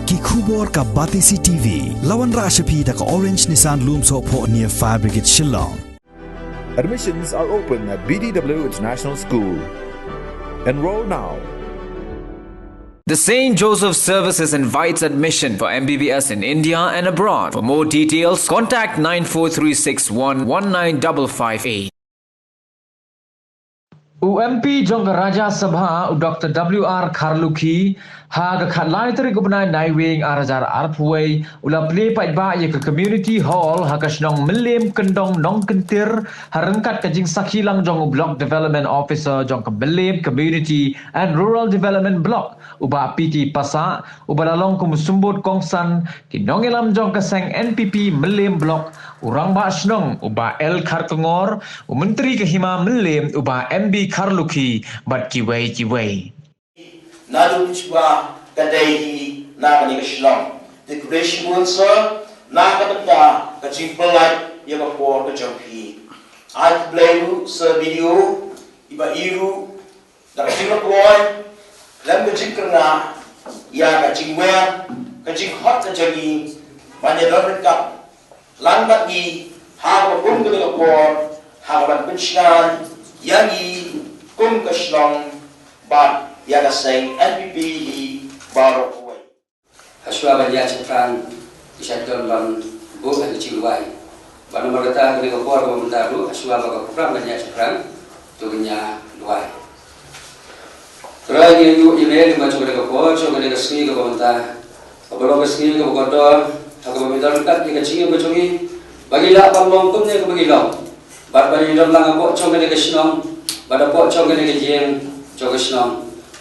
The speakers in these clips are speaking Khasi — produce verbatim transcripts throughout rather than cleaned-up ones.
Ki khubor ka Batesi T V. La wanrah sha phi da ka Orange Nissan Lumsohphoh near Fire Brigade Shillong. Admissions are open at B D W International School. Enroll now. The Saint Joseph Services invites admission for M B B S in India and abroad. For more details, contact nine four three six one one nine double five eight. U M P jong ka Rajya Sabha, u Doctor W R Kharlukhi, ha ka khatlai tarik u bnai Naiwieng ar hajar arphew wei, u la plie paidbah ïa ka Community Hall ha ka shnong Mylliem Kyndong Nongkyntir, ha ryngkat ka jingsakhi lang jong u Block Development Officer jong ka Mylliem Community and Rural Development Block, u Bah P T Passah, uba la long kum u symbud kongsan ki nongïalam jong ka seng N P P Mylliem Block, u Rangbah Shnong u Bah L Kharkongor, u Myntri ka Hima Mylliem u Bah M B Kharlukhi, bad kiwei kiwei. Naduh mynshwa ka dei hi na kane ka shnong. Te khublei shibun sir na ka bynta ka jingpynlait ïa ka por ka jong phi. Ai khublei ruh sir B D O, i Bah I ruh, da ka jingïakhun lem ka jingkyrngah ïa ka jingwer ka jinghot ka jong ngi ban ïadon ryngkat lang bad ngi ha kaba kum kane ka por ha kaban pynshngaiñ ïa ngi kum ka shnong bad ïa ka seng N P P hi baroh kawei. Hashwa ban ïaid shaphrang ki shait don ban buh ha ki jingduwai. Bad namar kata kane ka por kaba mynta ruh hashwa ba ka program ban ïaid shaphrang to ngin ïa duwai. Trai ngi ïa ïoh ïa me lyngba jong kane ka por jong kane ka sngi kaba mynta. Kaba long ka sngi kaba kordor ha kaba ngi don ryngkat ïa ka jingim ka jong ngi ba ngi lah ban long kumne kaba ngi long. Bad ba ngi don lang hapoh jong kane ka shnong bad hapoh jong kane ka ïing jong ka shnong.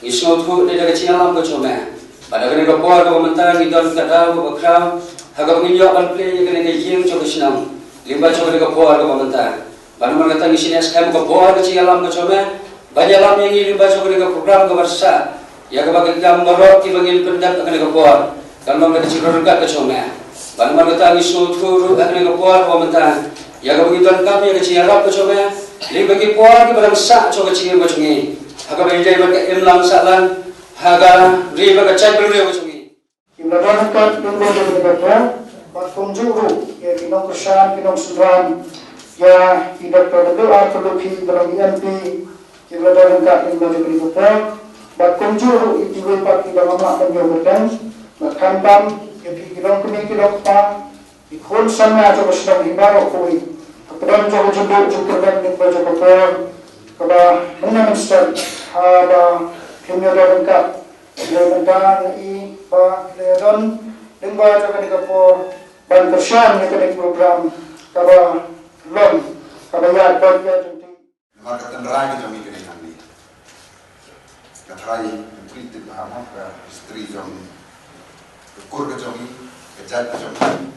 Ngi sngewthuh dei da ka jingïalam ka jong me. Bad ha kane ka por kaba mynta ngi don ka daw kaba khraw ha kaba ngin ïoh ban plie ïa kane ka ïing jong ka shnong lyngba jong kane ka por kaba mynta. Bad namar kata ngi shaniah skhem ka bor ka jingïalam ka jong me ban ïalam ïa ngi lyngba jong kane ka program kaba sah ïa kaba ki kam baroh kiba ngin pyndep ha kane ka por kan long da ka jingryngkat ka jong me. Bad namar kata ngi sngewthuh ruh ha kane ka por kaba mynta ïa kaba ngi donkam ïa ka jingïarap ka jong me lyngba ki por kiba dang sah jong ka jingim ka jong ngi ha kaba ïadei bad ka imlang sahlang ha ka ri bad ka jaitbynriew ka jong ngi. Ki la don ryngkat lyngba jong kane ka por bad kumjuh ruh ïa ki nongkyrshan ki nongsynran ïa i Doctor W R Kharlukhi ba long i M P. Ki la don ryngkat lyngba jong kane ka por bad kumjuh ruh ïa kiwei pat kiba ngam lah ban ïoh kyrteng. Bad khamtam ïa phi ki longkmie ki longkpa, ki khun samla jong ka shnong hi baroh kawei, ha pdeng jong ka jingduh jingkyrmen lyngba jong ka por kaba mynne mynstep haba phim ïa don ryngkat. Ïa mynta nga i ba ki la ïadon lyngba jong kane ka por ban kyrshan ïa kane ka program kaba long kaba ïaid bad ïaid ryntih. Namar ka tynrai ka jong ngi ka dei hangne. Ka tharai ka three tip ba ha mo ka history jong ngi, ka kur ka jong ngi, ka jait ka jong ngi.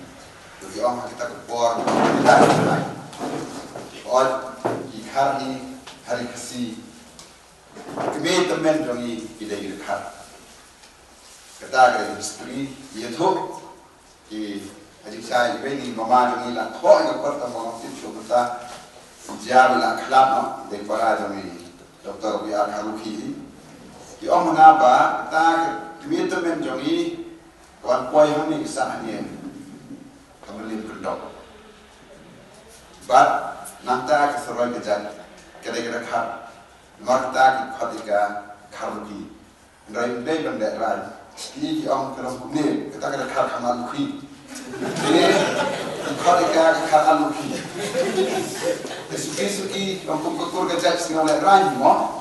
Ki ong ha kita ka por ka jait ka jong ngi. Oi, ki khar hi ha ri Khasi. Kmie tymmen jong ngi ki dei ki dkhar. Kata ka dei history ïathuh. Ki ha jingshai iwei na i mama jong ngi la thoh ïa ka khot ka mama tip shuh mynta. Jia ba la khlad noh dei para jong ngi Doctor B R Kharlukhi. Ki ong hana ba kata ka kmie tymmen jong ngi ka wan poi hangne ka sah hangne ka Mylliem Kyndong. Bad nangta ka saroi ka jait ka dei ka dkhar. Namar kata ki khot ïa ka Kharlukhi. Hynrei ym dei ban lehrain. Ki ki ong ka long kumne, kata ka dei ka khar kham arlukhi. Te ki khot ïa ka ka khar arlukhi. Te suki suki ong kum ka kur ka jait sngew lehrain mo.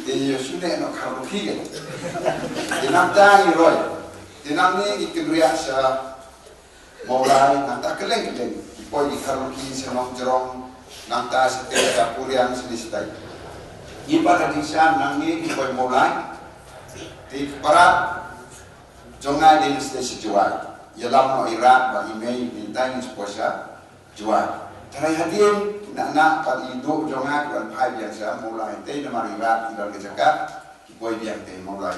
Te ïa shu leh noh Kharlukhi ka. Te nangta ngi roi. Te nangne ngi kynriah sha Mawlai, nangta kylleng kylleng ki poi ki Kharlukhi sha Nongjrong, nangta shatei sha Puriang sha Listai. Ngi pat ha jingshisha nangne ngi poi Mawlai. Te ki para jong nga dei ngi shatei sha Jowai. Ïalam noh i Rat bad i Mei, ngi tai ngi poi sha Jowai. Tharai hadien na na pat i Duh jong nga ki wan phai biang sha Mawlai. Te namar i Rat i don ka jaka ki poi biang te Mawlai.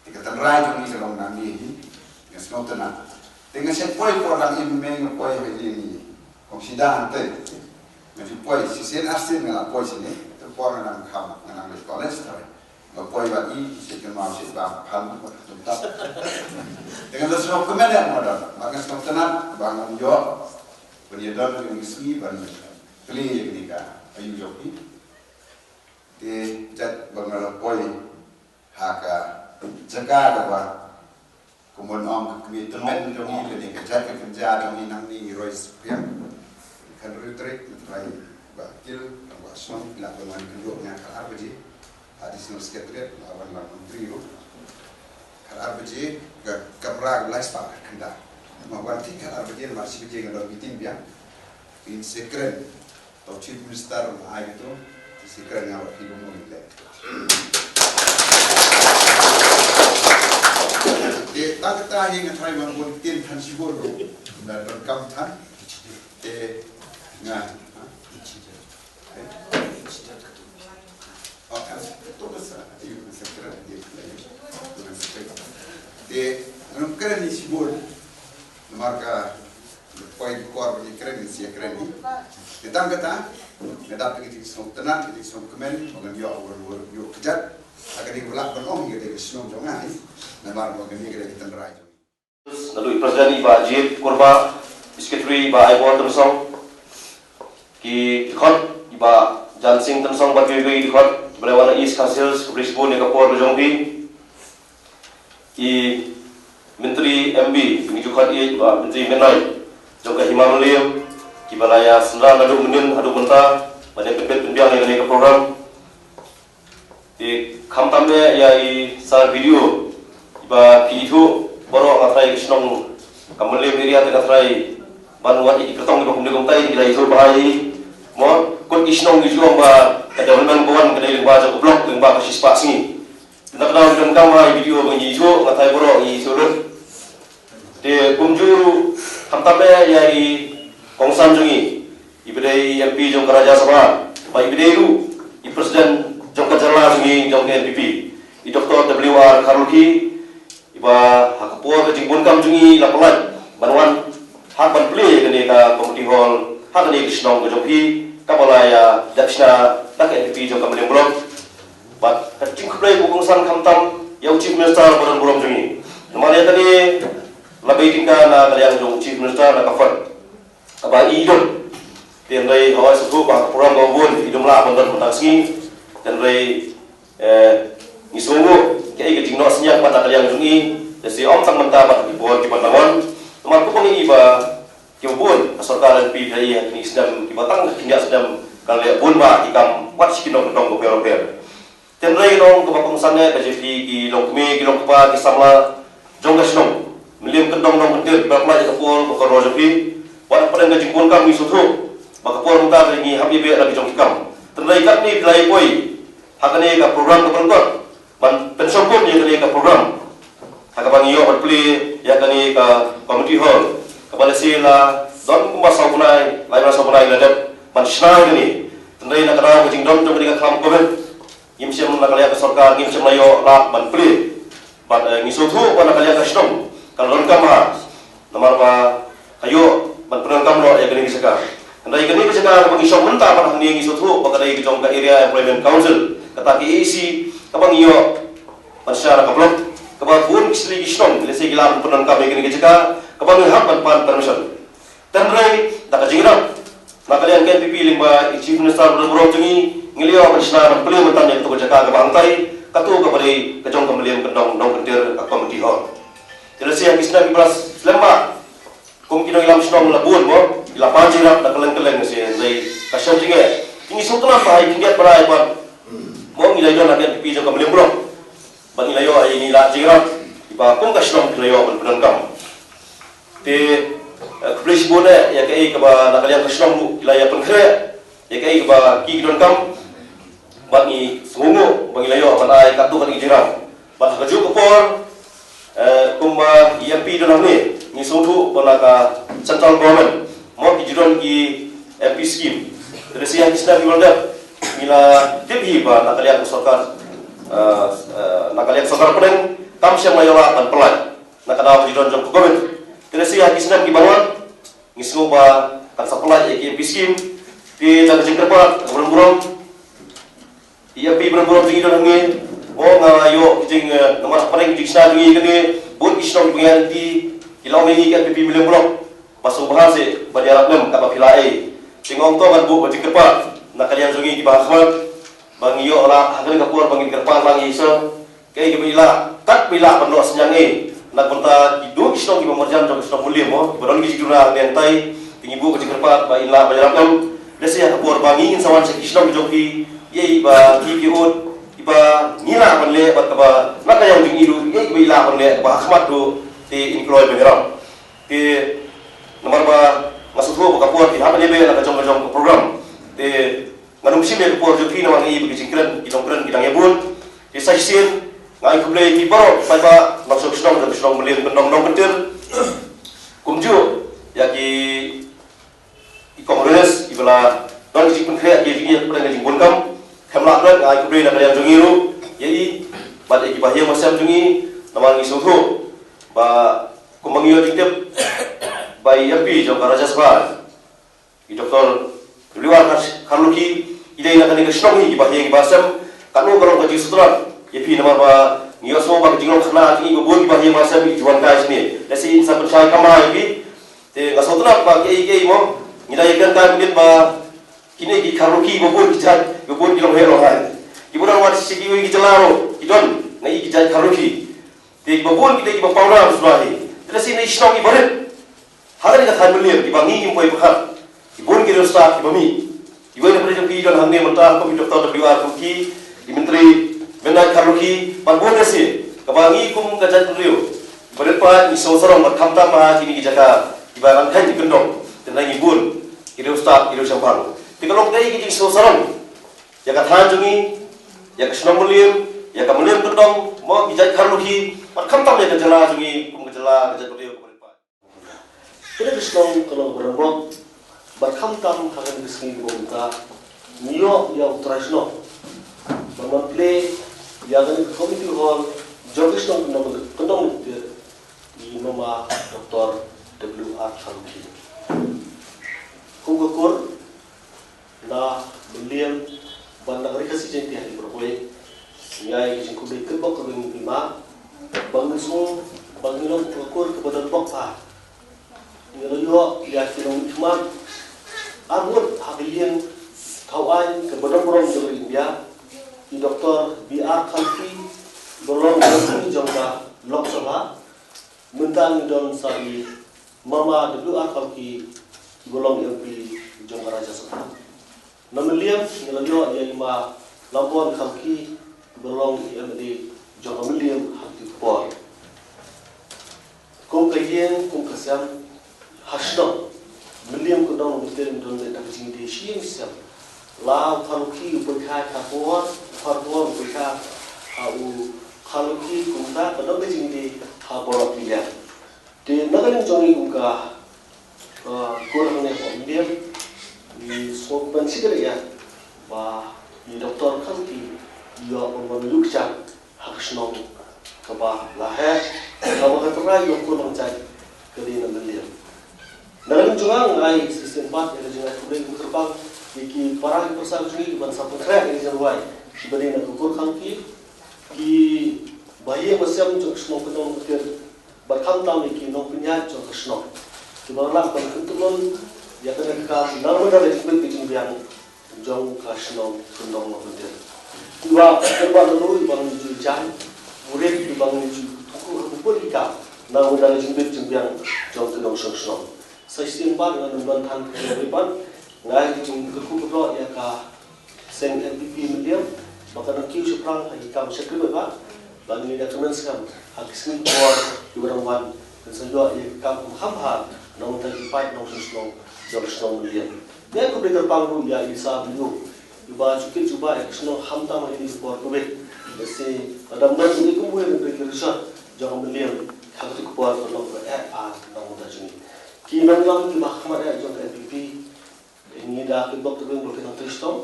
Te ka tynrai jong ngi ka long nangne hi, nga sngewtynnat. Te nga shait poi por dang im me nga poi ha ïing ngi. Kum sida hangtei. Nga ju poi shisien arsien nga la poi shane. Te por nga dang kham, nga dang leit college tharai. Nga poi ba i, shet kynmaw shet ba phan ba tap. Te ngan da sngewkmen ïa nga don, ba nga sngewtynnat ba ngan ïoh ban ïadon ha kane ka sngi ban plie ïa kane ka aïu jong phi. Te jait ba nga la poi ha ka jaka kaba, kumba ong ka kmie tyngen jong ngi, kane ka jait ka kynja jong ngi nangne ngi roi saphriang. Khathynriew tarik, nga tharai Bah Kil, Bah Shnong, ki la pynwan kynduh ïa nga khatar baje. Additional Secretariat, la wan la Myntri ruh. Khatar baje, ka kamra ka lai spah khyndai. Ma wan tik khatar baje, namar shi baje nga don meeting biang. Phin sa kren. To Chief Minister ba ai kito, phin sa kren nga ba phi ba mon leh. Te tang kata hi nga tharai ba bun ktien than shibun ruh. Da donkam than. Te nga, ha? Oh, kan, to ka sa, ayu, ka sa kren, dia kren. Ka sa kren. Te, ngam kren hi shibun. Namar ka, poi dukor ban ïakren, ngin sa ïakren hi. Te tang kata, nga dap da ka jingsngewtynnat, ka jingsngewkmen, ba ngan ïoh, wan, wan, ïoh kjat. Ha kane ka lah ban ong hi ka dei ka shnong jong nga hi. Namar ba kane ka dei ka tynrai jong nga. Naduh i President i Bah Jit Kurbah, i Secretary i Bah Aibor Tynsong, ki dkhot i Bah Jansing Tynsong bad kiwei kiwei ki dkhot, ba la wan na East Khasi Hills, khublei shibun ïa ka por ka jong phi. I Myntri M B, ngi ju khot ïa i Bah Myntri Mynnoi jong ka Hima Mylliem, kiba la ïa synran naduh mynnin haduh mynta ban ïa pynbit pynbiang ïa kane ka program. Te khamtam eh ïa i sar video iba phi ithuh baroh, nga tharai ka shnong ka Mylliem area te nga tharai ban wad ïa ki kyrtong kiba kumne kumtai ki la ithuh bha ïa i. Mo, kut ki shnong ki ju ong ba ka development ka wan ka dei lyngba jong ka block lyngba ka shispah sngi. Te na ka daw ki donkam ha i video ba ngi ithuh, nga tharai baroh ngi ithuh lut. Te kumjuh ruh khamtam eh ïa i kongsan jong ngi, iba dei i M P jong ka Rajya Sabha, bad iba dei ruh i President jong ka jylla jong ngi jong ka N P P, i Doctor W R Kharlukhi, iba ha ka por ka jingbun kam jong ngi la pynlait ban wan ha ban plie ïa kane ka community hall ha kane ka shnong ka jong phi, kaba la ïa dep shna da ka N P P jong ka Mylliem Block. Bad ka jingkhublei ka kongsan khamtam ïa u Chief Minister ba don burom jong ngi. Namar ïa kane la bei tyngka na ka liang jong u Chief Minister na ka fund kaba i don. Te hynrei hawai sngewthuh ba ka program kaba bun i dum lah ban don mynta ka sngi. Te hynrei, eh, ngi sngewnguh kaei ka jingnoh synñiang pat na ka liang jong i. Te sa ym tang mynta bad ki bor kiba nang wan. Namar kumba ngi i ba kiba bun ka sorkar N P P ha kine ki snem kiba tang khyndiat snem ka leh bun bha ki kam wat shi ki nongkyndong bapher bapher. Te hynrei nong kaba kongsan eh ka jong phi ki longkmie ki longkpa ki samla jong ka shnong Mylliem Kyndong Nongkyntir, kiba pynlait ïa ka por bad ka roi jong phi. Wat hapdeng ka jingbun kam ngi sngewthuh ba ka por mynta ka dei ngi hap ïa beh na ki jong ki kam. Te hynrei katne phi la ïa poi ha kane ka program kaba lyngkot ban pynshongkun ïa kane ka program ha kaba ngi ïoh ban plie ïa kane ka community hall kaba lehse la don kumba saw bnai, lai bnai saw bnai la dep ban shna ïa kane. Te hynrei na ka daw ka jingdon jong kane ka khlam covid, ngim shym, na ka liang ka sorkar ngim shym la ïoh lad ban plie. Bad, eh, ngi sngewthuh ba na ka liang ka shnong ka la donkam bha namar ba ka ïoh ban pyndonkam noh ïa kane ka jaka. Hynrei kane ka jaka kaba ngi shong mynta bad hangne ngi sngewthuh ba ka dei ka jong ka Area Employment Council, kata ka A E C, kaba ngi ïoh ban shna na ka block, kaba bun ki sli ki shnong lehse ki lah ban pyndonkam ïa kane ka jaka kaba ngi hap ban pan permission. Te hynrei da ka jingïarap na ka liang ka N P P lyngba i Chief Minister ba don burom jong ngi, ngi la ïoh ban shna ban plie mynta ïa kato ka jaka kaba hangtai, kato kaba dei ka jong ka Mylliem Kyndong Nongkyntir ka community hall. Te lehse ha ki snem kiba la slem bha, kum ki nongïalam shnong la bun mo, ki la pan jingïarap na kylleng kylleng, lehse hynrei ka shem jingeh. Te ngi sngewtynnat ba ha ki khyndiat ba la ïa pan mo ngi la ïoh na ka N P P jong ka Mylliem Block ba ngi la ïoh ïa kine ki lad jingïarap kiba kum ka shnong ki la ïoh ban pyndonkam. Te, eh, khublei shibun eh ïa kaei kaba na ka liang ka shnong ruh ki la ïa pynkhreh ïa kaei kaba ki donkam. Bad ngi sngewnguh ba ngi la ïoh ban ai katto katne ki jingïarap. Bad ha kajuh ka por, eh, kumba i M P don hangne, ngi sngewthuh ba na ka central government mo ki ju don ki M P scheme. Te lehse ha ki snem kiba la dep ngi la tip hi ba na ka liang ka sorkar, eh, eh, na ka liang ka sorkar pdeng kam shym la ïoh lad ban pynlait na ka daw ka jingdon jong ka covid. Te lehse ha ki snem kiban wan ngi sngew ba kan sa pynlait ïa ki M P scheme. Te da ka jingkyrpad kaba don burom, i M P ba don burom jong ngi don hangne, Mo nga ïoh ki jing, eh, namar pyrshah ki jingshna jong ngi kane, bun ki shnong ki bneng ki, ki long ngi ka N P P Mylliem Block. Ba sngewbha seh ban ïarap lem kaba phi lah ei. Te nga ong to ngan buh ka jingkyrpad na ka liang jong ngi kiba ha khmat, ba ngi ïoh lah ha kane ka por ba ngin kyrpad lang ïa i Sor. Kaei kaba i lah, kat ba i lah ban noh synñiang ei. Na ka bynta ki dei ki shnong kiba marjan jong ka shnong Mylliem mo, kiba don ki jingduna hangtai, te ngi buh ka jingkyrpad ba i lah ban ïarap lem. Lehse ha ka por ba ngi ngin sa wan sha ki shnong jong phi, ïa i ba ki ki ut, i ba ngi lah ban leh bad kaba na ka liang jong i ruh, ïa i ba i lah ban leh kaba ha khmat ruh, te in kloi ban ïarap. Te namar ba nga sngewthuh ba ka por ki hap ban ïa beh la ka jong ka jong ka program. Te ngan ym shim ïa ka por jong phi namar nga i ba ki jingkren, ki jingkren ki dang ïa bun. Te sa shisien nga ai khublei ïa phi baroh paidbah nongshong shnong, nongshong shnong Mylliem, Kyndong, Nongkyntir. Kumjuh ïa ki, ki Congress, i ba la don ki jingpynkhreh ïa ki, ïa ki jingbunkam. Khlem lah klet nga ai khublei na ka liang jong i ruh ïa i bad ïa ki bahaïing bahasem jong i, namar ngi sngewthuh ba kumba ngi ïoh jingtip ba i M P jong ka Rajya Sabha, i Doctor W R Kharlukhi, i dei na kane ka shnong hi, ki bahaïing bahasem. Katno ka long ka jingsngewtynnat ïa phi namar ba ngi ïohsngew ba ka jinglong khana jong i ba bun ki bahaïing bahasem ki ju wan kai shane. Lehse in sa pynshai kham bha ïa phi. Te nga sngewtynnat ba kiei kiei mo, ngi da ïa kren kai mynnin ba kine ki Kharlukhi ba bun ki jait, ba bun ki long heh long hai. Kiba don wan sha kiwei ki jylla ruh ki don, nga i, ki jait Kharlukhi. Te kiba bun ki dei kiba pawnam shuwa hi. Te lehse na i shnong iba rit ha kane ka thaiñ Mylliem, kiba ngi ngim poi pyrkhat, ki bun ki riewstad kiba mih. Iwei na pdeng jong ki don hangne mynta kum i Doctor W R Kharlukhi, i Myntri Bynriew Kharlukhi, bad bun lehse kaba ngi kum ka jaitbynriew ba rit paid ngi sngewsarong bad khamtam ha kine ki jaka kiba nang khain ki kyndong. Te ngi bun ki riewstad, ki riewshemphang. Te ka long kaei ka jingsngewsarong ïa ka thaiñ jong ngi, ïa ka shnong Mylliem, ïa ka Mylliem Kyndong, mo, ki jait Kharlukhi, bad khamtam ïa ka jylla jong ngi kum ka jylla, ka jaitbynriew kaba rit paid. Kane ka shnong ka long kaba donbok, bad khamtam ha kane ka sngi kaba mynta ngi ïoh ïa u trai shnong ban wan plie ïa kane ka community hall jong ka shnong Kyndong, Kyndong Nongkyntir, i Mama Doctor W R Kharlukhi. Kum ka kur na Mylliem bad na ka Ri Khasi Jaiñtia hi baroh kawei, ngi ai ka jingkhublei kyrpang kyrpang ïa phi ma, ba ngin sngewbha ba ngin long ka kur kaba donbok bha. Ngi la ïoh ïa ki nongmihkhmat ar ngut ha ka liang thaw aiñ kaba don burom jong ka India, i Doctor B R Kharlukhi, ba long u M P jong ka Lok Sabha. Mynta ngi don sa i Mama W R Kharlukhi, ba long i M P jong ka Rajya Sabha. Na Mylliem ngi la ïoh ïa i Ma Lambon Kharlukhi, ba long i M L A jong ka Mylliem ha kata ka por. Kum ka ïing kum ka sem ha shnong Mylliem Kyndong Nongkyntir ngi don beit da ka jingïadei shi ïing shi sem. La u Kharlukhi u pyrkhat ha por, u Kharlukhi u pyrkhat ha u Kharlukhi, kumta ka don ka jingïadei ha baroh ki liang. Te na ka liang jong ngi kum ka, uh, kur hangne ha Mylliem, ngi sngewbha ban shakri ïa ba i Doctor Kharlukhi i ïoh ban wan ïuh kjat ha ka shnong kaba la heh, kaba ka trai ïa u kur Nongchai ka dei na Mylliem. Na ka liang jong nga ngi ai shisien pat ïa ka jingai khublei kyrpang ïa ki para ki parsa jong ngi kiban sa pynkhreh ïa ka jingrwai kiba dei na ka kur Kharlukhi, ki bahaïing bahasem jong ka shnong Kyndong Nongkyntir, bad khamtam ïa ki nongpynïaid jong ka shnong kiba la lah ban kyntiew ïa kane ka kam na ka bynta ka jingbit ka jingbiang jong ka shnong Kyndong Nongkyntir. Iba, iba lulu iba ngi ju jan, murid iba ngi ju tuku ha ka bun ki kam na ka bynta ka jingbit jingbiang jong ki nongshong shnong. Sa shisien pat ngan ym don than ka jingmut pat, nga ai ka jingkyrkhu kyrdoh ïa ka seng N P P Mylliem ba kan nang kiew shaphrang ha ki kam shakri paidbah. Ba ngin ïa kmen skhem ha ki sngi ki por kiba dang wan, ngin sa ïoh ïa ki kam kham bha na ka bynta ki paid nongshong shnong jong ka shnong Mylliem. Ngi ai khublei kyrpang ruh ïa i Sir Blue, iba ju kit jubab ïa ka shnong khamtam ha kine ki por Covid. Lehse lada ym don ïa i kumwei na ki resort jong ka Mylliem ha kata ka por kan long kaba eh bha na ka bynta jong ngi. Ki nongïalam kiba ha khmat eh jong ka N P P, ngi da kyrpad ïa phi ba phin nang trei shitom.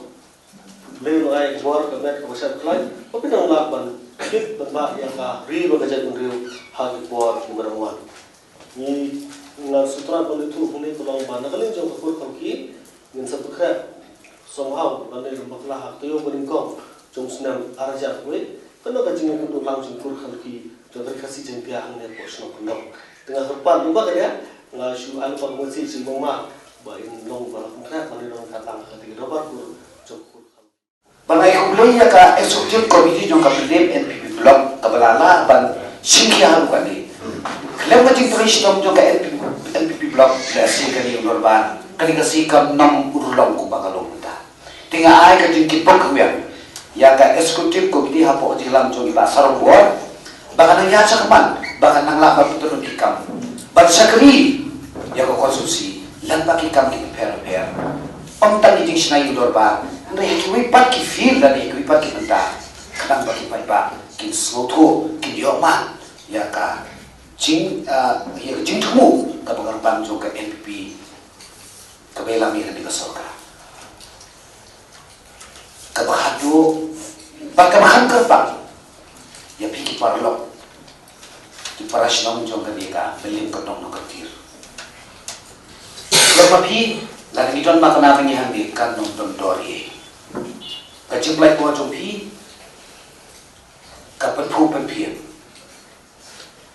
Blei un ai ka bor ka met kaba shai ba khlaiñ ba phin nang lah ban kit ban bah ïa ka ri bad ka jaitbynriew ha ki por kiba dang wan. Ngi, nga sngewthuh ban ïathuh hangne ka long ba na ka liang jong ka kur Kharlukhi ngin sa pynkhreh sngewbha lane ruh bakla ha ka taïew ba nyngkong jong u snem ar hajar khatwei. Kano ka jingïakynduh lang jingkur khalki jong ka Ri Khasi Jaiñtia hangne hapoh shnong Kyndong. Te nga kyrpad lypa ka dei, nga shu ai lypa ka message sha i Mama ba in long ba la kumta, ba in long ka tang ka dei ka dorbar kur jong kur khalki. Ba nga ai khublei ïa ka executive committee jong ka Mylliem N P P block kaba la lah ban shim ïa haduh kane. Khlem ka jingtrei shitom jong ka N P P, N P P block, lehse kane ka dorbar kane ka sngi kam nang urlong kumba ka long mynta. Te nga ai ka jingkitbok kawei ïa ka executive committee hapoh ka jingïalam jong i Bah Sarong Bor ba kan nang ïaid shakhmat, ba kan nang lah ban pyntrei ki kam ban shakri ïa ka constituency lem bad ki kam ki pher pher. Ym tang ki jingshna ïing dorbar, hynrei ha kiwei pat ki field lane ha kiwei pat ki bynta, khnang ba ki paidbah kin sngewthuh, kin ïoh man ïa ka jing, ah, ïa ka jingthmu kaba kyrpang jong ka N P P kaba ïalam ïa kane ka sorkar. Kaba haduh bad kaba khan kyrpang ïa phi ki paralok, ki para shnong jong kane ka Mylliem Kyndong Nongkyntir. Lok ma phi, lada ngi don ma kane ngi hangne kan ym don dor ei. Ka jingpynlait por jong phi ka pynphuh pynphieng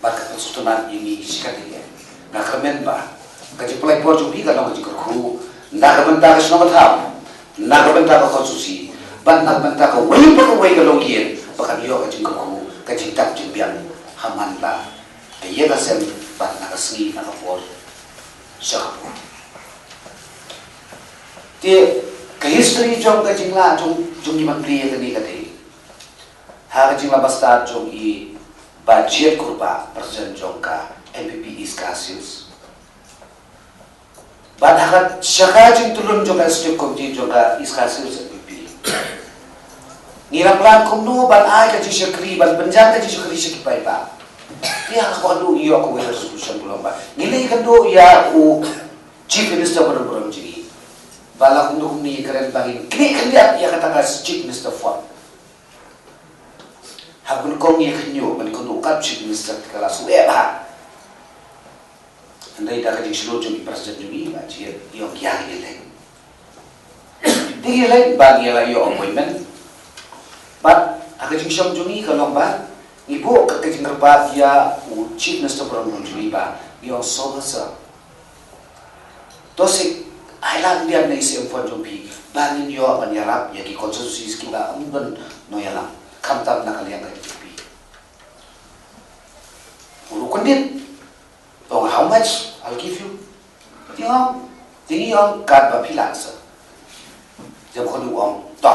bad ka pynsngewtynnat ïa ngi shikatdei. Nga kyrmen ba ka jingpynlait por jong phi ka long ka jingkyrkhu na ka bynta ka shnong ka thaw, na ka bynta ka constituency, bad na ka bynta kawei pa kawei ka longïing ba kan ïoh ka jingkyrkhu, ka jingtap jingbiang ha man la ka ïing ka sem bad na ka sngi na ka por sha ka por. Te ka history jong ka jinglah jong, jong ngi ban plie ïa kane ka dei ha ka jinglong ba stad jong i Bah Jied Kurbah, President jong ka N P P East Khasi Hills. Bad ha ka shaka jingtulun jong ka Executive Committee jong ka East Khasi Hills N P P, ngi la plan kumno ban ai ka jingshakri, ban pynjah ka jingshakri sha ki paidbah. Te ha ka kordor ïa kawei ka resolution ba long ba ngi la ïakynduh ïa u Chief Minister ba don burom jong ngi ba la kumno kumne ïakren ba ngin knieh khyndiat ïa kata ka Chief Minister Fund. Ha kaba nyngkong ïa ka ñiuh ban kynduh kat Chief Minister te ka la shu eh bha. Hynrei da ka jingshlur jong i President jong i Bah Jied, i ong ïa ngi leit. Te ngi leit bad ngi la ïoh appointment. Bad ha ka jingshong jong ngi ka long ba ngi buh ka jingkyrpad ïa u Chief Minister ba don burom jong ngi ba ngi ong sngewbha sir, to sik ai lad khyndiat na i C M Fund jong phi ba ngin ïoh ban ïarap ïa ki constituencies kiba ym don nongïalam, khamtam na ka liang ka N P P. U la kyndit, u ong how much I'll give you. Te nga ong, te ngi ong katba phi lah sir. Te u ong to,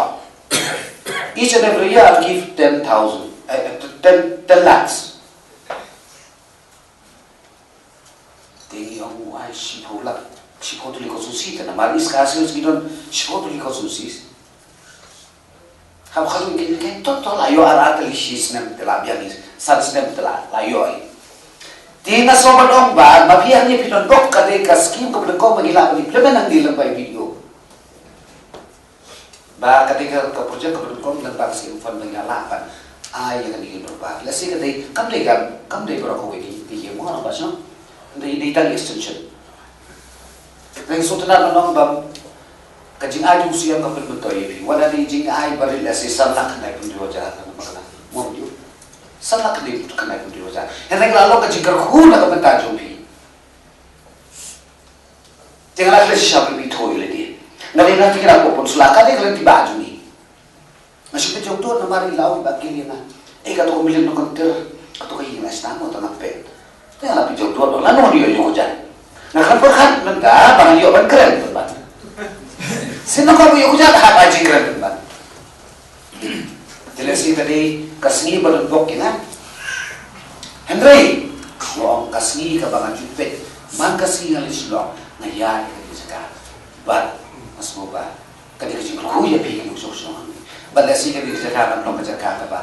each and every year I'll give ten thousand, eh, ten, ten lakhs. Te ngi ong u ai shiphew lak, shiphew tylli constituency te namar East Khasi Hills ngi don shiphew tylli constituencies. Haba kha ngi kyntu to, to la ïoh ar, ar tylli shi snem te la biang, san snem te la, la ïoh. Te nga sngewbha ban ong ba ma phi hangne phi don bok ka dei ka scheme kaba nyngkong ba ngi lah ban implement hangne lem bad i B D O. Ba ka dei ka, ka project kaba nyngkong lem bad ka C M Fund ba ngi lah ban ai ïa kane ka dorbar. Lehse ka dei, kam dei ka, kam dei baroh kawei ka ïing, ka ïing mo, ba shnong. Dei, dei tang extension. Nga sngewtynnat ban ong ba ka jingai jong u C M ka pynmyntoi ïa phi. Wat la dei jingai barit lehse san lak khyndai phew hynriew hajar, ka namar ka la mo, san lak khyndai phew hynriew hajar. Hynrei ka la long ka jingkyrkhu na ka bynta jong phi. Te nga la khleh shisha ba phi thoh ïa lade. Nga dei nga, te nga la pynpun shuh la ka dei ka lynti ba jong ngi. Nga shu pynjot namar i la ong i Bah Gil ïa nga, eh, kato ka Mylliem Nongkyntir, kato ka ïing la sdang mo, tang nga peit. Te nga la pynjot lano ïoh ïoh ka jait. Nga khlem pyrkhat mynta ba ngan ïoh ban kren pynban. Sien nangkor ba ïoh ka jait hap ai jingkren pynban. Te lehse ka dei ka sngi ba don bok ïa nga. Hynrei nga ong ka sngi kaba ngan ju peit, man ka sngi ngan leit shlong, nga ïaid ïa ka jaka. Bad nga sngewbha ka dei ka jingkyrkhu ïa phi ki nongshong shnong hangne. Bad lehse ka dei ka jaka kan long ka jaka kaba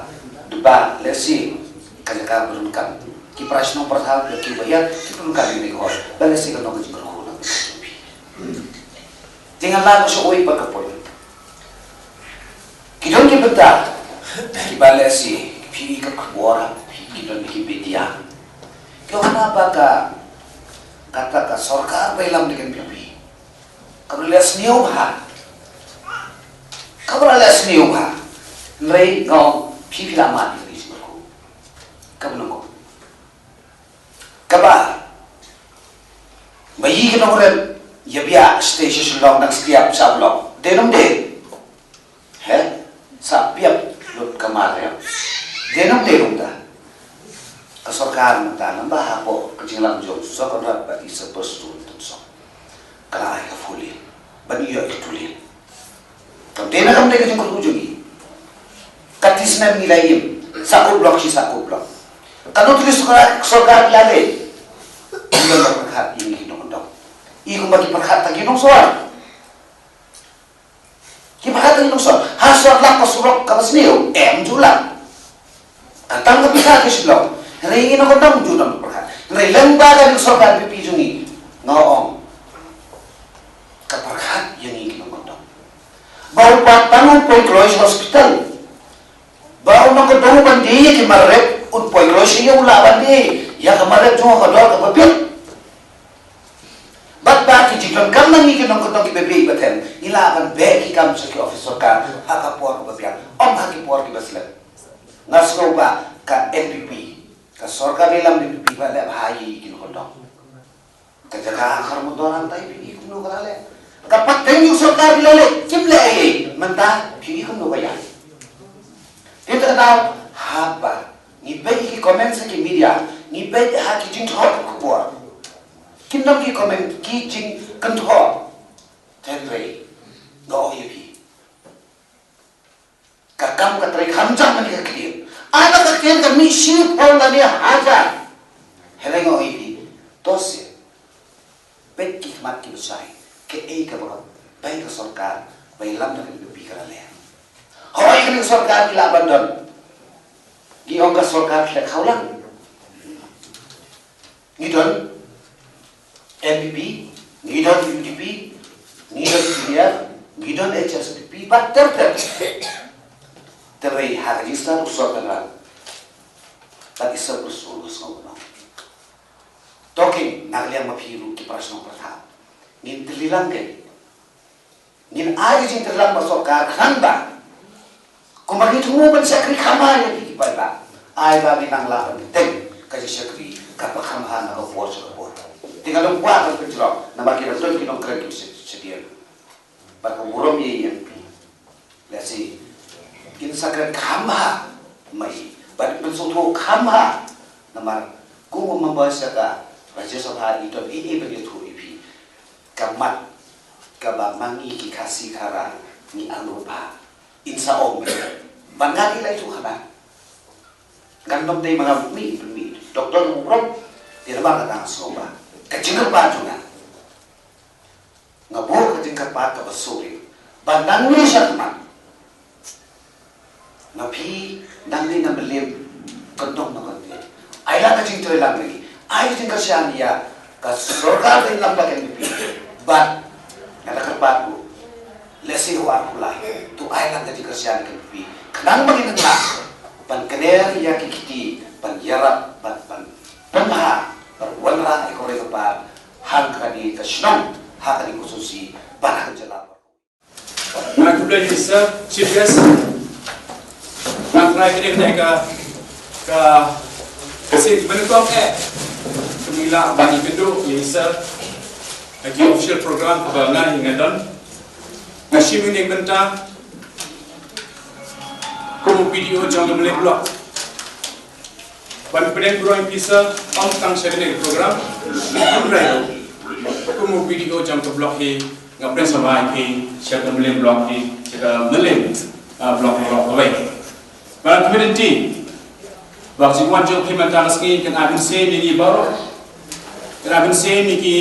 dei ba lehse ka jaka ba donkam ki para shnong para thaw, ki ba ïa ki ba donkam ïa ka hall. Bad lehse kan long ka jingkyrkhu na ka bynta jong phi. Te nga la ka shu oi pat ka poi. Ki don ki bynta kiba lehse phi ka khubor, phi ki don ki bynta. Ki ong hana ba ka, kata ka sorkar ba ïalam da ka N P P. Kaba la leh sniew bha. Kaba la leh sniew bha. Hynrei nga ong phi phi la mad. Kaba nyngkong. Kaba, ba ïohi ki nongrep ïa biang sha station long nang sha block. Dei ne ym dei? He? Sa biang lut ka mar ïa. Dei ne ym dei? Nangta ka sorkar mynta, naba hapoh ka jinglam jong Sir Conrad bad i Sir Percival Tynsong, ka la ai ka four lane ban ïoh ïa ka two lane. Kam dei na kam dei ka jingkyrkhu jong ngi. Katto snem ngi la im, saw block shi saw block. Katno tylli sorkar, sorkar ki la leh. Ngi la pyrkhat ïa ngi ki nongkyndong. I kumba ki pyrkhat tang ki nongsor. Ki pyrkhat ïa ngi nongsor. Ha sor lak ka surok kaba sniew, em ju lak. Ka tang ka pisa ka shi long. Hynrei ngi nongkyndong ju nang pyrkhat. Hynrei lyngba ka sorkar N P P jong ngi, nga ong, ka pyrkhat ïa ngi ki nongkyndong. Ba u pat tang u poi kloi sha hospital. Ba u nongkyndong u ban die ïa ki mar rep, un poi kloi sha ïa u lah ban die ïa ka mar rep jong u ha ka dor kaba biang. Bad ba ki jingdonkam na ngi ki nongkyndong kiba bieit ba them, ngi lah ban beh ki kam sha ki ophis sorkar ha ka por kaba biang, ym ha ki por kiba slem. Nga sngew ba ka N P P, ka sorkar ri lam N P P ba leh bha ïa ki nongkyndong. Ka jaka khar mudor hangtai phi i kumno ka la leh. Ka pateng ïa u sorkar phi la leh, kim leh ei ei. Mynta phi i kumno ka ïaid. Te kata ka daw haba ngi peit ïa ki comment sha ki media, ngi peit ha ki jingthoh khubor. Kim don ki comment, ki jingkynthoh. Hynrei nga ong ïa phi, ka kam ka trei kham jam mane ka ktien. Ai ba ka ktien ka mih shiphew lane hajar. Hynrei nga ong ïa phi, to sngewbha peit ki khmat kiba shai, kaei kaba ka bai ka sorkar, bai lam da ka N P P ka la leh. Hooid, kane ka sorkar ki lah ban don, ngi ong ka sorkar khlek khawlang. Ngi don N P P, ngi don U D P, ngi don P D F, ngi don H S P D P, bad ter ter. Te hynrei ha ka jingstad u Sir Conrad bad i Sir Percival, nga sngew kumno. To kin na ka liang ma phi ruh ki para shnong para thaw, ngin tylli lang kein. Ngin ai ka jingtreilang ba sorkar khnang ba kumba ngi thmu ban shakri kham bha ïa ki paidbah, ai ba ngin nang lah ban bteng ka jingshakri kaba kham bha na ka por sha ka por. Te nga dang kwah ban pynjrong namar ki dang don ki nongkren ki shakri. Bad ka burom ïa i M P. Lehse kin sa kren kham bha ma i bad pynsngewthuh kham bha, namar kum u member sha ka Rajya Sabha i don ei ei ban ïathuh ïa phi. Ka mat kaba ma ngi ki Khasi Khara ngi angnud bha, in sa ong ban ngan i lai tu khana. Ngan nym dei ma nga mih mih doktor u rom. Te namar kata nga sngew ba ka jingkyrpad jong nga, nga buh ka jingkyrpad kaba suri ba nang ngi sha khmat. Ma phi nang ni na Mylliem, kyndong na kyndit. Ai la ka jingtreilang lagi. Ai ka jingkyrshan ïa ka sorkar, ka lam ba kan pi. Bad nga da kyrpad ruh, lehse u ar pulai, to ai la ka jingkyrshan ka pi. Khnang ba ngin nang lah ban kner ïa ki kti, ban ïarap, ban ban pynbha, ban wanrah ïa ka roi ka par ha kane ka shnong, ha kane ka konstituensi, ban ha ka jylla. Nga khublei ïa i Sir Chief Guest. Nga khublei ïa ka, ka, ka sien ba nyngkong eh. Kumba ngi lah ban ïakynduh ïa i Sir ha ki official program kaba nga hi nga don. Nga shim ïa kane ka bynta kum u P D O jong ka Mylliem Block. Ban pynbeit burom ïa phi Sir, ym tang sha kane ka program, hynrei kum u P D O jong ka block hi, nga pynshai ïa phi sha ka Mylliem Block hi, sha ka Mylliem, ah, Block, Block kawei. Ban pynbeit, ba ka jingwan jong phi mynta ka sngi kan ai mynsiem ïa ngi baroh, kan ai mynsiem ïa ki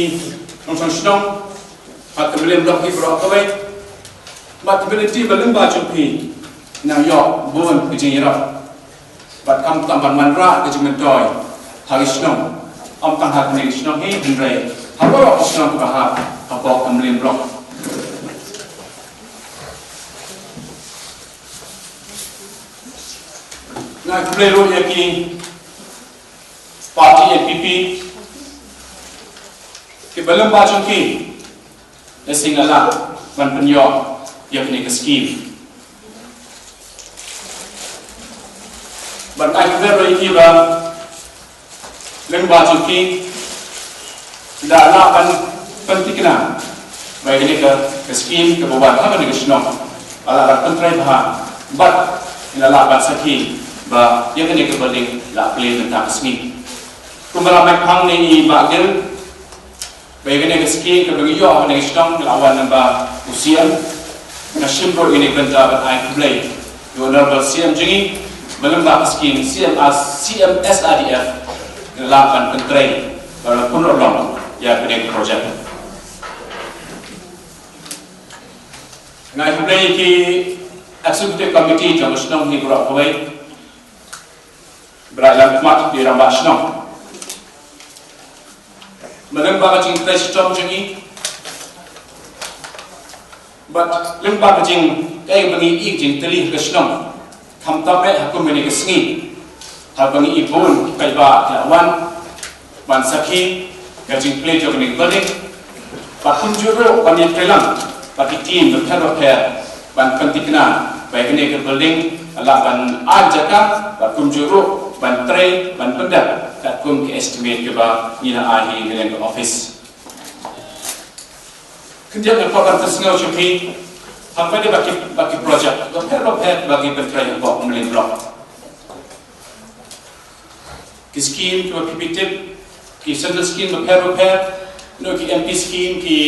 nongshong shnong ha ka Mylliem Block hi baroh kawei. Bad ka ability ba lyngba jong phi nang ïoh bun ka jingïarap. Bad khamtam ban wanrah ka jingmyntoi ha ki shnong, ym tang ha kane ka shnong hi hynrei ha baroh ki shnong kiba hap hapoh ka Mylliem Block. Nga khublei ruh ïa ki party N P P kiba lyngba jong ki, lehse nga lah ban pynïoh ïa kane ka skim. Bad nga khublei ruh ïa ki ba Lyngba jong ki, da lah ban pynthikna ba ïa kane ka, ka skim kaba wan ha kane ka shnong, ba lah ban pyntrei bha, bad ngi la lah ban sakhi ba ïa kane ka building la plie mynta ka sngi. Kumba la map hangne i Bah Gill, ba ïa kane ka skim kaba ngi ïoh ha kane ka shnong ka la wan lyngba u C M. Nga shim ruh ïa kane ka bynta ban ai khublei ïa u Honorable C M jong ngi, ba lyngba ka skim C M, C M S R D F ngi la lah ban pyntrei, ban pynrem ïa kane ka project. Nga ai khublei ïa ki Executive Committee jong ka shnong hi baroh kawei, ba la ïalam khmat ïa i rangbah shnong. Ba lyngba ka jingtrei shitom jong i, bad lyngba ka jing, kaei ba ngi i jingtylli ha ka shnong, khamtam eh ha kum kane ka sngi, haba ngi i bun ki paidbah ki la wan ban sakhi ka jingplie jong kane ka building, bad kumjuh ruh ban ïatrei lang bad ki team bapher bapher ban pynthikna ba ïa kane ka building lah ban ai jaka, bad kumjuh ruh ban trei, ban pyndep katkum ka estimate kaba ngi la ai hi na liang ka office. Khyndiat nga kwah ban pynsngew sha phi, haba ïadei bad ki, bad ki project bapher bapher ba ngi pyntrei hapoh Umling Block. Ki skim kiba phi, phi tip, ki central skim bapher bapher, no, ki M P skim, ki,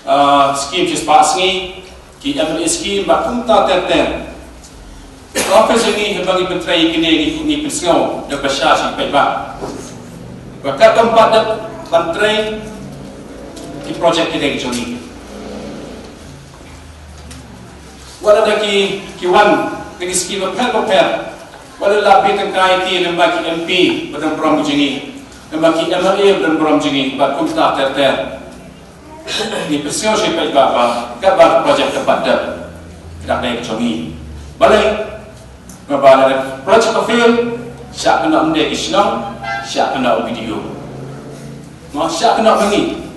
ah, skim shispah sngi, ki M L A skim, bad kumta ter ter. Ka office jong ngi haba ngi pyntrei kine, ngi, ngi pynsngew da ba sha shi paidbah ba katba ym pat dep ban trei ki project kine ki jong ngi. Wat la da ki, ki wan na ki skim bapher bapher, wat la la phi tyngkai ki lyngba ki M P ba don burom jong ngi, lyngba ki M L A ba don burom jong ngi, bad kumta ter ter. Ngi pynsngew sha ki paidbah ba katba ka project ka pat dep, ka dang dei ka jong ngi. Balei? Namar ba lada ka project ka fail, shah kynnoh ym dei ki shnong, shah kynnoh u B D O. Mo, shah kynnoh ma ngi.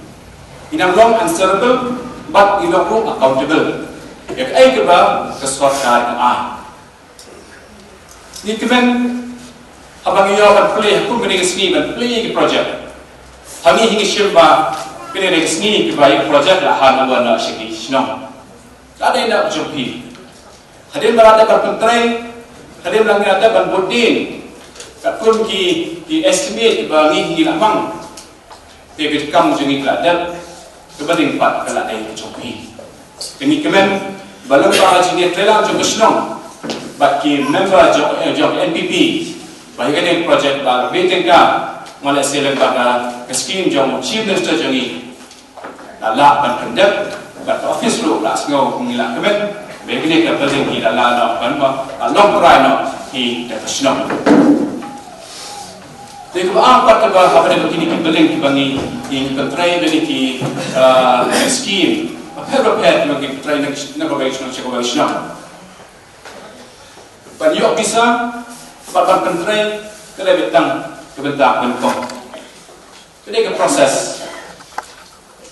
Ngi nang long answerable bad ngi long ruh accountable ïa kaei kaba ka sorkar ka ai. Ngi kmen haba ngi ïoh ban plie ha kum kane ka sngi ban plie ïa ki project. Ha ngi hi ngi shim ba kane ka sngi kiba ïa ki project la handover noh sha ki shnong. La dei na ka jong phi. Hadien ba la dep ban pyntrei, hadien ba la ngi la dep ban bud dien katkum ki, ki estimate kiba ngi, ngi la mang. Te ka kam jong ngi ka la dep, kaba dang pat ka la dei ka jong phi. Te ngi kmen ba lyngba ka jingïatreilang jong ka shnong bad ki member jong, eh, jong N P P, ba ïa kane ka project ba la bieit tyngka, nga lehse lyngba ka, ka skim jong u Chief Minister jong ngi, la lah ban pyndep, bad ka office ruh la sngew ngi la kmen ba ïa kane ka building hi la lah noh ban ba, la long trai noh hi da ka shnong. Te kaba ar pat kaba, haba dei ba kine ki building kiba ngi, ngi pyntrei da kine ki, ah, skim bapher bapher kiba ngi pyntrei na, na kawei ka shnong sha kawei ka shnong. Ban ïoh pisa bad ban pyntrei ka dei beit tang ka bynta ka nyngkong. Ka dei ka process.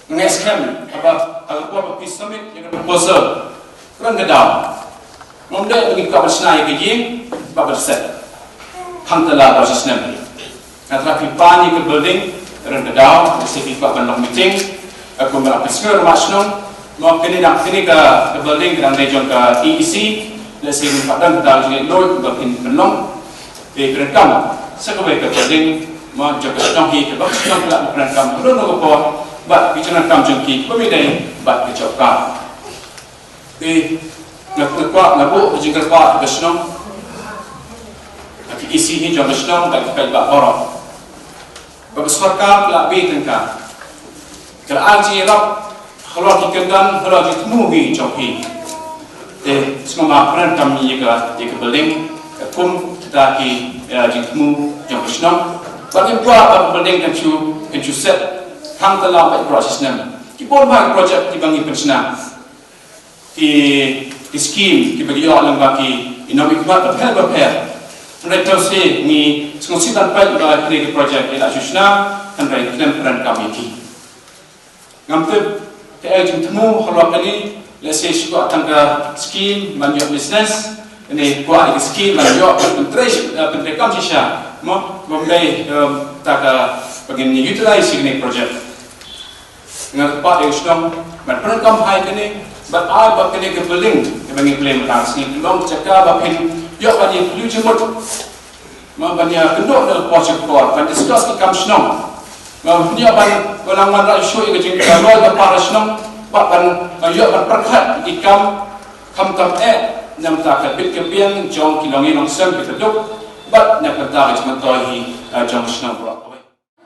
Nga ngeit skhem haba, ha ka por ba phi submit ïa ka proposal, kren ka daw. Ym dei ba ngi kwah ban shna ïa ka ïing, ba ban set. Hangta la baroh shi snem. Nga tharai phi pan ïa ka building, kren ka daw, lehse phi kwah ban long meeting, eh, kumba la pynsngew rangbah shnong, mo, kane dang, kane ka, ka building ka dang dei jong ka E E C, lehse phi kwah ban don ka daw jingïaid luid ba phin pynlong. Te phi donkam sa kawei ka building, mo, jong ka shnong hi, kaba ka shnong ka lah ban pyndonkam ha kano kano ka por bad ki jingdonkam jong ki, kiba ïadei bad ka job card. Te nga, nga kwah, nga buh ka jingkyrpad ha ka shnong, ha ki E C hi jong ka shnong bad ki paidbah baroh, ba ka sorkar ka la bieit tyngka, ka la ai jingïarap halor ki kyndon, halor ki jingthmu hi jong phi. Te sngewbha pyndonkam ïa ka, ïa ka building katkum kita ki, eh, jingthmu jong ka shnong. Bad ngim kwah ba ka building kan shu, kan shu set hangta la baroh shi snem. Ki bun bha ki project kiba ngi pynshna, ki, ki skim kiba ngi ïoh lyngba ki, ki nongmihkhmat bapher bapher. Hynrei to shisha ngi sngewsih ban peit ba kine ki project ki la shu shna, hynrei khlem pyndonkam ïa ki. Ngam tip kaei ka jingthmu halor kane, lehse shu kwah tang ka skim ban ïoh business, ne kwah ïa ka skim ban ïoh pyntrei, eh, pyntrei kam shisha. Mo, bym dei, em, Kata ka ba ngin utilize ïa kane ka project. Nga kyrpad ïa ka shnong ban pyndonkam ha kane, bad ai ba kane ka building kaba ngi plie mynta ka sngi ka long ka jaka ba phin ïoh ban ïakynduh jingmut. Mo ban ïakynduh da ka por sha ka por, ban discuss ki kam shnong. Mo ban ïoh ban, ban nang wanrah shuh ïa ka jingkyrpad ka para shnong, bad ban, ban ïoh ban pyrkhat ki kam, khamtam eh na ka bynta ka bit ka biang jong ki longïing longsem kiba duk, bad na ka bynta ka jingmyntoi hi, eh, jong ka shnong baroh kawei.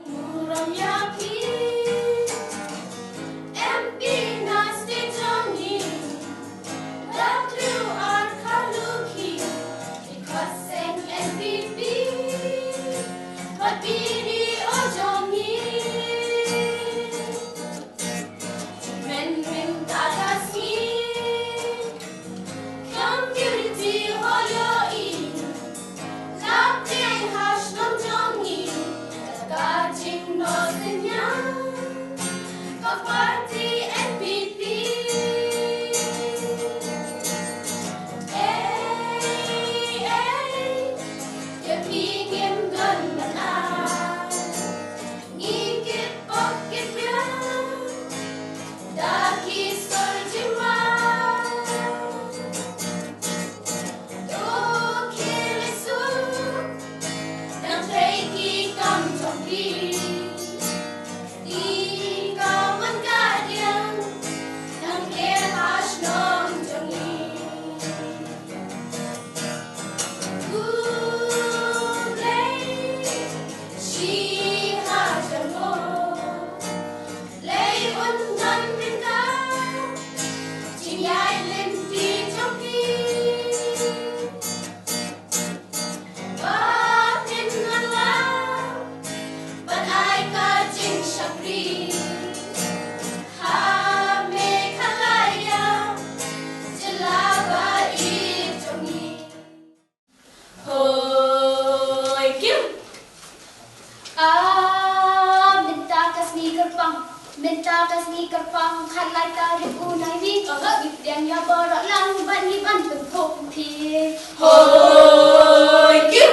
Burom ïa phi, M P na state jong ngi, W R Kharlukhi, ki khot seng N P P, bad B D O jong ngi. Mynta ka sngi, community hall ïohi, la pdiang ha shnong jong ngi, ka jingnoh synñiang ka party N P P. Ei, ei, ïa phi ngim don ban ai. Ngi kit pop kit biang da ki sor jingma. To khie leit suk, nang trei ki kam jong phi. Ti ka mon ka diang, nang kiew ha shnong jong ngi. U Blei, shi ha jong mo. Blei un don ryngkat, jingïaid lynti jong phi. Ba phin nang lap, ban ai ka jingshakri. Ha Meghalaya, jylla ba ïeit jong ngi. Hoi kiu. Ah, mynta ka sngi kyrpang, mynta ka sngi kyrpang, khatlai tarik u Naiwieng. Aha. Ngi pdiang ïa baroh lang bad ngi ban pynkup phi. Hoi kiu.